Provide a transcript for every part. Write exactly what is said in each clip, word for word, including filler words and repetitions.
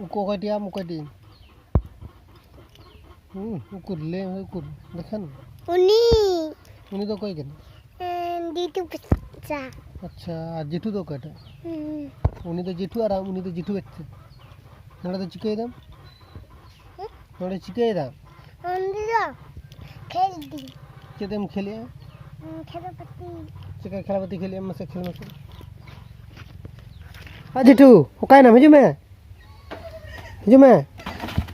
ᱩᱠᱩ ᱚᱠᱚᱭ ᱴᱤᱡ ᱟᱢ, ᱚᱠᱚᱭ ᱴᱤᱡ ᱤᱧ? ᱦᱩᱸ, ᱩᱠᱩᱨ, ᱞᱟᱹᱭ ᱢᱮ, ᱩᱠᱩᱨ? ᱫᱮᱠᱷᱟᱱ᱾ ᱩᱱᱤ᱾ ᱩᱱᱤ ᱫᱚ ᱚᱠᱚᱭ ᱠᱟᱱᱟ? ᱮᱸ, ᱡᱮᱴᱩ ᱵᱟᱪᱪᱟ᱾ ᱟᱪᱪᱷᱟ, ᱟᱨ ᱡᱮᱴᱩ ᱫᱚ ᱚᱠᱚᱭᱴᱟᱜ? ᱦᱩᱸ᱾ ᱩᱱᱤ ᱫᱚ ᱡᱮᱴᱩ ᱟᱨ ᱟᱢ, ᱩᱱᱤ ᱫᱚ ᱡᱮᱴᱩ ᱵᱟᱪᱪᱟ᱾ ᱱᱚᱰᱮ ᱫᱚ ᱪᱤᱠᱟᱹᱭ ᱫᱟᱢ? ᱦᱮᱸ? ᱱᱚᱰᱮ ᱪᱤᱠᱟᱹᱭ ᱫᱟᱢ? ᱩᱱᱤ ᱫᱚ ᱠᱷᱮᱞ ᱫᱤᱧ᱾ ᱪᱮᱫ ᱮᱢ ᱠᱷᱮᱞᱮᱜᱼᱟ? ᱩᱸ, ᱠᱷᱮᱞᱟ ᱯᱟᱹᱛᱤ᱾ ᱪᱮᱫᱠᱟ ᱠᱷᱮᱞᱟ ᱯᱟᱹᱛᱤ ᱠᱷᱮᱞᱮᱜᱼᱟ? ᱢᱟᱥᱮ ᱠᱷᱮᱞ ᱢᱟᱥᱮ᱾ ᱟ ᱡᱮᱴᱩ, ᱚᱠᱟᱭᱮᱱᱟᱢ? ᱦᱤᱡᱩᱜ ᱢᱮ᱾ ᱦᱤᱡᱩᱜ ᱢᱮ᱾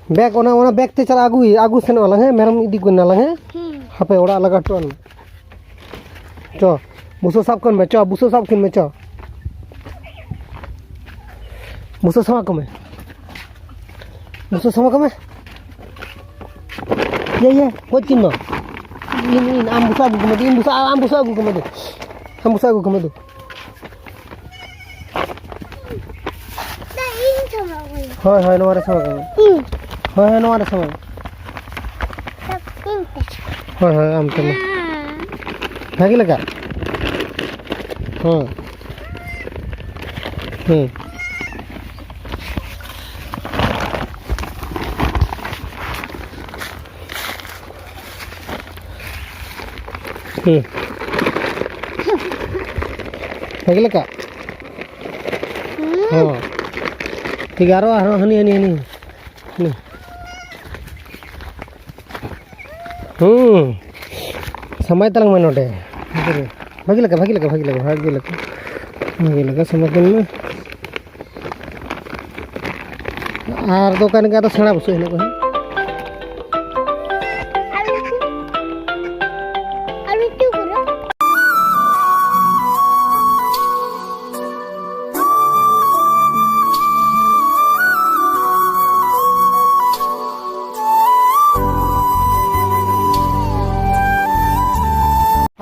ᱵᱮᱜᱽ, ᱚᱱᱟ, ᱚᱱᱟ ᱵᱮᱜᱽ ᱛᱮ ᱪᱟᱞᱟᱜ, ᱟᱹᱜᱩᱭ, ᱟᱹᱜᱩ ᱥᱮᱱᱚᱜ ᱟᱞᱟᱝ, ᱦᱮᱸ? ᱢᱮᱨᱚᱢ ᱤᱫᱤ ᱠᱚ ᱱᱟᱞᱟᱝ, ᱦᱮᱸ? ᱦᱩᱸ᱾ ᱦᱟᱯᱮ, ᱚᱲᱟᱜ ᱞᱟᱜᱟ ᱦᱚᱴᱚ ᱟᱞᱟᱝ᱾ ᱪᱚ, ᱵᱩᱥᱟᱹᱜ ᱥᱟᱵ ᱠᱚᱱ ᱢᱮ, ᱪᱚ, ᱵᱩᱥᱟᱹᱜ ᱥᱟᱵ ᱠᱤᱱ ᱢᱮ, ᱪᱚ᱾ ᱵᱩᱥᱟᱹᱜ ᱥᱟᱵ ᱠᱚ ᱢᱮ᱾ ᱵᱩᱥᱟᱹᱜ ᱥᱟᱵ ᱠᱚ ᱢᱮ᱾ ᱤᱭᱟᱹ, ᱤᱭᱟᱹ, ᱜᱚᱡ ᱠᱤᱱ ᱢᱟ᱾ ᱤᱧ, ᱤᱧ, ᱟᱢ ᱵᱩᱥᱟᱹᱜ ᱟᱹᱜᱩ ᱠᱚᱢᱮ, ᱤᱧ ᱵᱩᱥᱟᱹᱜ, ᱟᱢ ᱵᱩᱥᱟᱹᱜ ᱟᱹᱜᱩ ᱠᱚᱢᱮ ᱫᱩ᱾ ᱟᱢ ᱵᱩᱥᱟᱹᱜ ᱟᱹᱜᱩ ᱠᱚᱢᱮ ᱫᱩ᱾ ᱫᱟ, ᱤᱧ ᱥᱟᱢᱟᱜ ᱠᱟᱱᱟ᱾ ᱦᱳᱭ, ᱦᱳᱭ, ᱱᱚᱣᱟ ᱨᱮ ᱥᱟᱢᱟᱜ ᱠᱟᱱᱟ᱾ ᱤᱧ᱾ ᱦᱳᱭ, ᱦᱳᱭ, ᱱᱚᱣᱟ ᱨᱮ ᱥᱟᱢᱟᱜ᱾ ᱫᱟ, ᱤᱧ ᱛᱮ᱾ ᱦᱳᱭ, ᱦᱳᱭ, ᱟᱢ ᱛᱮ ᱢᱟ᱾ ᱦᱮᱸ᱾ ᱵᱷᱟᱜᱮ ᱞᱮᱠᱟ᱾ ᱦᱮᱸ᱾ ᱦᱮᱸ᱾ ᱦᱮᱸ᱾ ᱵᱷᱟᱜᱮ ᱞᱮᱠᱟ? ᱦᱩᱸ᱾ ᱦᱚᱸ᱾ ᱴᱷᱤᱠ ᱜᱮᱭᱟ, ᱟᱨᱚ, ᱟᱨᱚ ᱦᱟᱹᱱᱤ, ᱦᱟᱹᱱᱤ, ᱦᱟᱹᱱᱤ, ᱦᱟᱹᱱᱤ᱾ ᱦᱩᱸ᱾ ᱥᱟᱢᱟᱭ ᱛᱟᱞᱟᱝ ᱢᱮ ᱱᱚᱰᱮ᱾ ᱵᱷᱟᱜᱮ ᱞᱮᱠᱟ, ᱵᱷᱟᱜᱮ ᱞᱮᱠᱟ, ᱵᱷᱟᱜᱮ ᱞᱮᱠᱟ, ᱵᱷᱟᱜᱮ ᱞᱮᱠᱟ᱾ ᱵᱷᱟᱜᱮ ᱞᱮᱠᱟ ᱥᱟᱢᱟᱭ ᱛᱟᱞᱟᱝ ᱢᱮ᱾ ᱟᱨ ᱫᱚ ᱚᱠᱟ ᱨᱮᱜᱮ ᱟᱫᱚ ᱥᱮᱬᱟ ᱵᱩᱥᱟᱹᱜ ᱦᱮᱱᱟᱜ ᱠᱚᱣᱟ᱾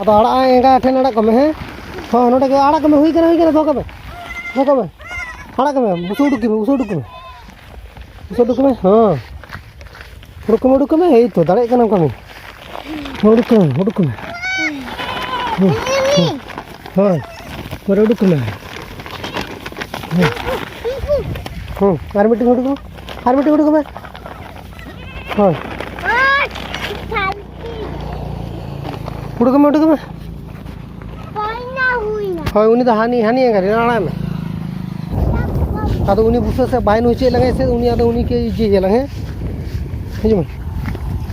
ᱟᱫᱚ ᱟᱲᱟᱜ, ᱮᱸᱜᱟ ᱴᱷᱮᱱ ᱟᱲᱟᱜ ᱠᱚᱢᱮ, ᱦᱮᱸ? ᱦᱚᱸ, ᱱᱚᱰᱮ ᱜᱮ ᱟᱲᱟᱜ ᱠᱚᱢᱮ, ᱦᱩᱭ ᱠᱟᱱᱟ, ᱦᱩᱭ ᱠᱟᱱᱟ, ᱫᱚᱦᱚ ᱠᱟᱜ ᱢᱮ᱾ ᱫᱚᱦᱚ ᱠᱟᱜ ᱢᱮ᱾ ᱟᱲᱟᱜ ᱠᱟᱜ ᱢᱮ, ᱵᱩᱥᱩᱵ ᱩᱰᱩᱠ ᱠᱟᱜ ᱢᱮ, ᱵᱩᱥᱩᱵ ᱩᱰᱩᱠ ᱠᱟᱜ ᱢᱮ᱾ ᱵᱩᱥᱩᱵ ᱩᱰᱩᱠ ᱠᱟᱜ ᱢᱮ, ᱦᱮᱸ᱾ ᱩᱰᱩᱠ ᱠᱟᱜ ᱢᱮ, ᱩᱰᱩᱠ ᱠᱟᱜ ᱢᱮ, ᱮᱭ ᱛᱚ, ᱫᱟᱲᱮᱭᱟᱜ ᱠᱟᱱᱟᱢ ᱠᱟᱹᱢᱤ᱾ ᱩᱰᱩᱠ ᱠᱟᱜ ᱢᱮ, ᱩᱰᱩᱠ ᱠᱟᱜ ᱢᱮ᱾ ᱦᱮᱸ, ᱦᱮᱸ, ᱦᱮᱸ᱾ ᱦᱳᱭ, ᱯᱚᱨᱮ ᱩᱰᱩᱠ ᱠᱟᱜ ᱢᱮ᱾ ᱦᱮᱸ᱾ ᱦᱩᱸ, ᱟᱨ ᱢᱤᱫᱴᱤᱡ ᱩᱰᱩᱠ ᱢᱮ, ᱟᱨ ᱢᱤᱫᱴᱤᱡ ᱩᱰᱩᱠ ᱢᱮ᱾ ᱦᱳᱭ, ᱩᱰᱩᱠ ᱢᱮ, ᱩᱰᱩᱠ ᱢᱮ᱾ ᱦᱳᱭ, ᱩᱱᱤ ᱫᱚ ᱦᱟᱹᱱᱤ, ᱦᱟᱹᱱᱤ ᱮᱸᱜᱟ ᱨᱮ ᱟᱲᱟᱜ ᱢᱮ᱾ ᱟᱫᱚ ᱩᱱᱤ ᱵᱩᱥᱟᱹᱜ ᱥᱮ ᱵᱟᱭ ᱱᱩᱭ ᱪᱮᱫ ᱞᱟᱝ ᱥᱮ ᱩᱱᱤ ᱟᱫᱚ ᱩᱱᱤ ᱠᱮ ᱤᱭᱟᱹ ᱞᱟᱝ ᱦᱮᱸ᱾ ᱦᱤᱡᱩᱜ ᱢᱮ᱾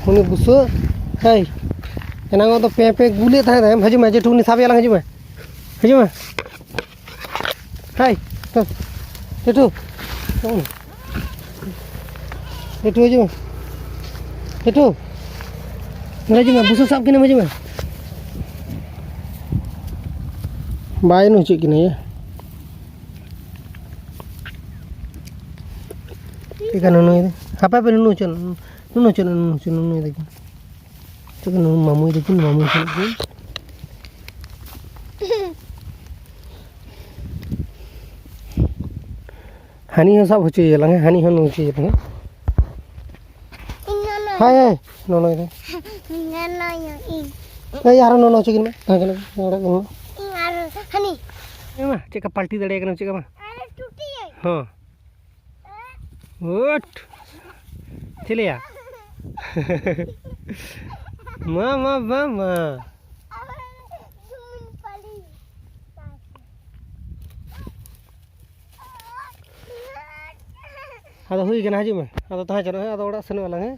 ᱩᱱᱤ ᱵᱩᱥᱟᱹᱜ, ᱦᱮᱭ, ᱮᱱᱟᱝ ᱫᱚ ᱯᱮ ᱯᱮ ᱜᱩᱞᱮᱫ ᱛᱟᱦᱮᱸ ᱫᱚ, ᱦᱤᱡᱩᱜ ᱢᱮ, ᱡᱮᱴᱩ ᱩᱱᱤ ᱥᱟᱵᱮᱭᱟ ᱞᱟᱝ, ᱦᱤᱡᱩᱜ ᱢᱮ᱾ ᱦᱤᱡᱩᱜ ᱢᱮ᱾ ᱦᱮᱭ, ᱛᱚ, ᱡᱮᱴᱩ᱾ ᱡᱮᱴᱩ, ᱦᱤᱡᱩᱜ ᱢᱮ᱾ ᱡᱮᱴᱩ᱾ ᱱᱚᱰᱮ ᱦᱤᱡᱩᱜ ᱢᱮ, ᱵᱩᱥᱩᱵ ᱥᱟᱵ ᱠᱤᱱᱟᱹᱢ, ᱦᱤᱡᱩᱜ ᱢᱮ᱾ ᱵᱟᱭ ᱱᱩ ᱦᱚᱪᱚᱭᱮᱫ ᱠᱤᱱᱟᱹ, ᱭᱟ᱾ ᱪᱮᱫᱠᱟ ᱱᱩᱱᱩᱭ ᱫᱚ? ᱦᱟᱯᱮ, ᱦᱟᱯᱮ, ᱱᱩᱱᱩ ᱦᱚᱪᱚ, ᱱᱩᱱᱩ ᱦᱚᱪᱚ, ᱱᱩᱱᱩ ᱦᱚᱪᱚ, ᱱᱩᱱᱩᱭ ᱫᱚ᱾ ᱪᱮᱫ ᱠᱚ ᱱᱩᱱᱩ ᱢᱟᱢᱩᱭ ᱫᱚ ᱠᱤᱱ, ᱢᱟᱢᱩᱭ ᱠᱟᱱᱟ ᱠᱤᱱ᱾ ᱦᱟᱹᱱᱤ ᱦᱚᱸ ᱥᱟᱵ ᱦᱚᱪᱚᱭᱮᱭᱟᱞᱟᱝ, ᱦᱟᱹᱱᱤ ᱦᱚᱸ ᱱᱩᱱᱩ ᱦᱚᱪᱚᱭᱮᱭᱟᱞᱟᱝ᱾ ᱤᱧ ᱱᱚᱱᱚ᱾ ᱦᱟᱭ, ᱦᱟᱭ, ᱱᱚᱱᱚᱭ ᱫᱚ᱾ ᱱᱚᱱᱚᱭ ᱤᱧ᱾ ᱮᱭ, ᱟᱨᱦᱚᱸ ᱱᱚᱱᱚ ᱦᱚᱪᱚ ᱠᱤᱱ ᱢᱮ᱾ ᱛᱟᱦᱮᱸ ᱠᱟᱱᱟ, ᱱᱚᱰᱮ ᱠᱷᱚᱱ᱾ ᱤᱧ ᱟᱨ ᱦᱟᱹᱱᱤ᱾ ᱮ ᱢᱟ, ᱪᱮᱫ ᱠᱟ ᱯᱟᱞᱴᱤ ᱫᱟᱲᱮᱭᱟᱜ ᱠᱟᱱᱟ, ᱪᱮᱫ ᱠᱟ ᱵᱟᱝ? ᱟᱨ ᱴᱩᱴᱤᱭᱟᱹᱧ᱾ ᱦᱚᱸ᱾ ᱩᱴ᱾ ᱪᱮᱫ ᱞᱟᱹᱭᱟ? ᱢᱟ, ᱢᱟ, ᱢᱟ, ᱢᱟ᱾ ᱟᱫᱚ ᱦᱩᱭ ᱠᱟᱱᱟ, ᱦᱤᱡᱩᱜ ᱢᱮ᱾ ᱟᱫᱚ ᱛᱟᱦᱮᱸ ᱪᱟᱞᱟᱜ ᱦᱮᱸ, ᱟᱫᱚ ᱚᱲᱟᱜ ᱥᱮᱱᱚᱜ ᱟᱞᱟᱝ ᱦᱮᱸ᱾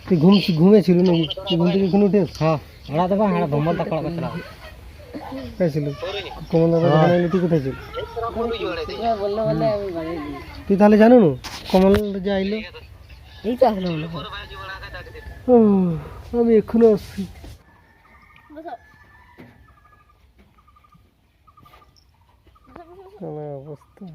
তুই ঘুম, ঘুমে ছিল নাকি? তুই ঘুম থেকে এখনো উঠে আসছিস? হ্যাঁ, ওরা তো হারা ভ্রমণ তা করা করতে। কোথায় ছিল? কমল দাদা হ্যাঁ। দোকানে লুটি কোথায় ছিল? বললো বলে আমি বাড়ি গেছি। তুই তাহলে জানো না? কমল যে আইলো? এই তো আসলো মনে হয়। ও, আমি এখনো আসছি। বসো। বসো, বসো, বসো। আমার অবস্থা।